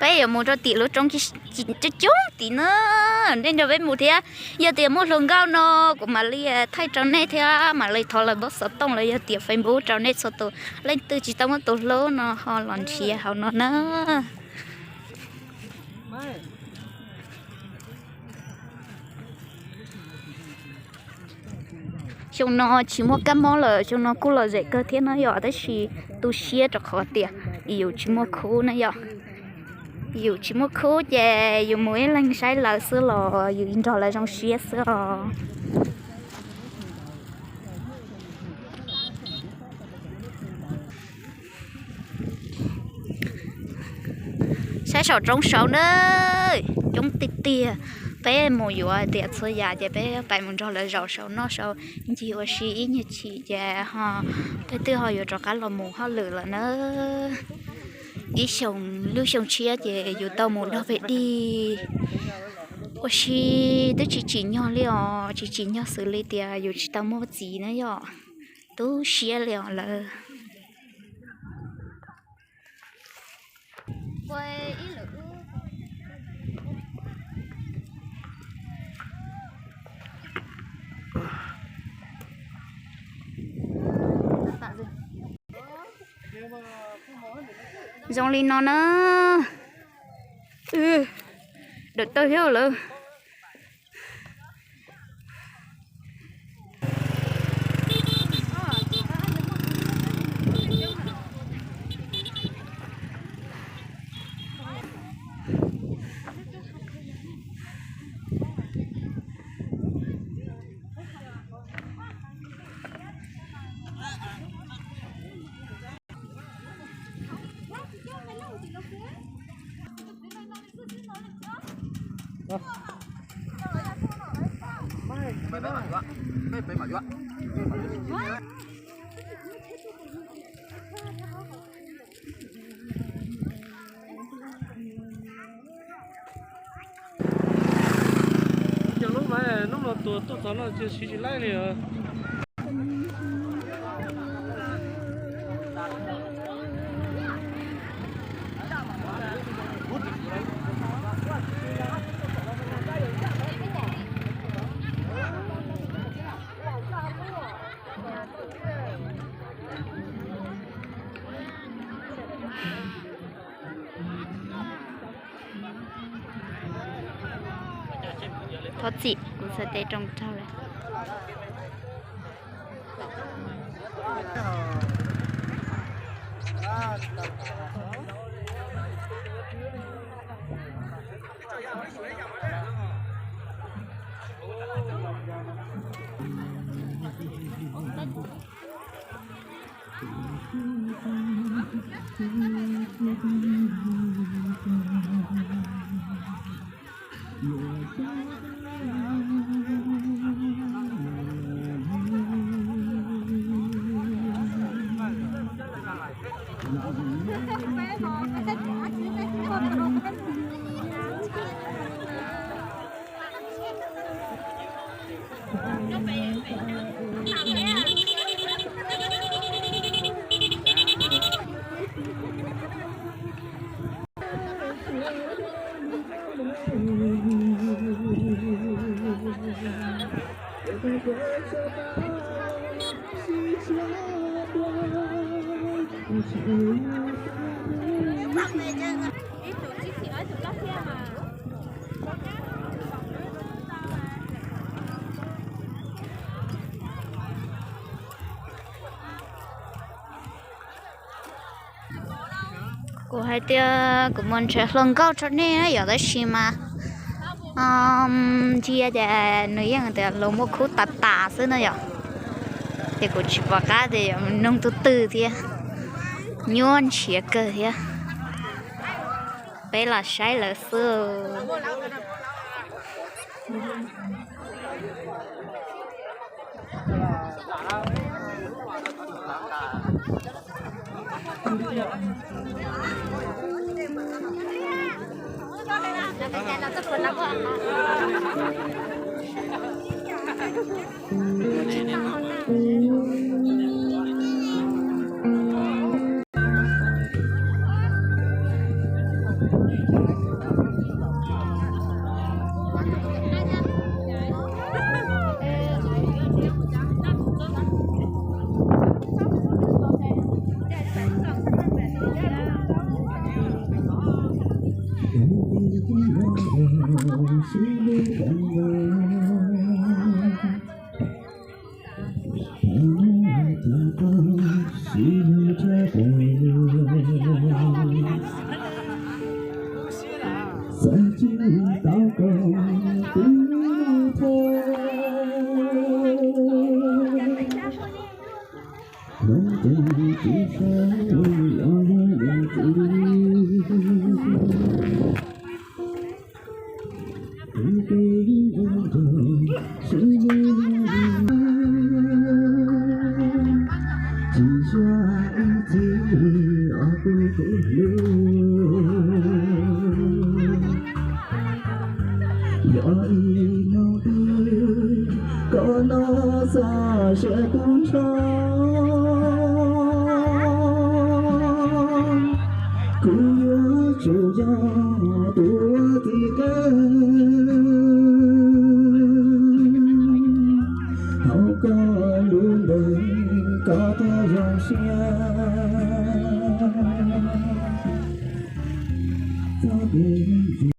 Peb yuav mus rau tim lub roob coob coob tim na, nej nrog peb mus thiab. Yog tias muaj hluas nkauj no, kuv mam li thaij rau nej thiab mam li thov lawv npawb xov tooj los yog tias Facebook rau nej txhua tus. Leej twg tsis tau muaj tus hlub no ho los nrhiav hauv no na. Xyoo no tsis muaj kab mob lawm, xyoo no kuj lom zem kawg thiab na yom, tab sis tu siab rau qhov tias yus tsis muaj khub na yom. Yus tsis muaj khub ces yus mus ib leeg saib lawv xwb los yus nrog lawv zoo siab xwb os. Saib saum roob saud na, coob tiag tiag. Peb mus yuav hais tias txhua yam ces peb pais mus nrog lawv zaum saum noj saum ncig ua si ib nyuag chim ces ho peb twb ho yuav rov qab los mus hauj lwm lawm na. Ib xyoos, lub xyoo tshiab ces yus tau mus dog pem dig ua si twb tsis tsim nyog li os, tsis tsim nyog xws li tias yus tsis tau muaj txiv na yom. Tu siab li os lawm. Zoo li no na. Dawm tawg thiab lawm. Cov lub mas hnub no tuag tuaj txog no tsis siv tsis laib li os. Thov txim, kuv txhais tes rau nraug lawm. Kuv hais tias kuv mus nrhiav hluas nkauj rau nej yom, tab sis mas ntsia ces nws yeej tias luag muaj khub tas tas xwb na yom. Ces kuv tsis pom qab tias yuav noog tus twg thiab, nyuaj nrhiav kawg thiab. Peb los saib lawv xwb. Yog ib hnub twg koj noj txog siab kub ntsho, kuv yuav tsum yog tus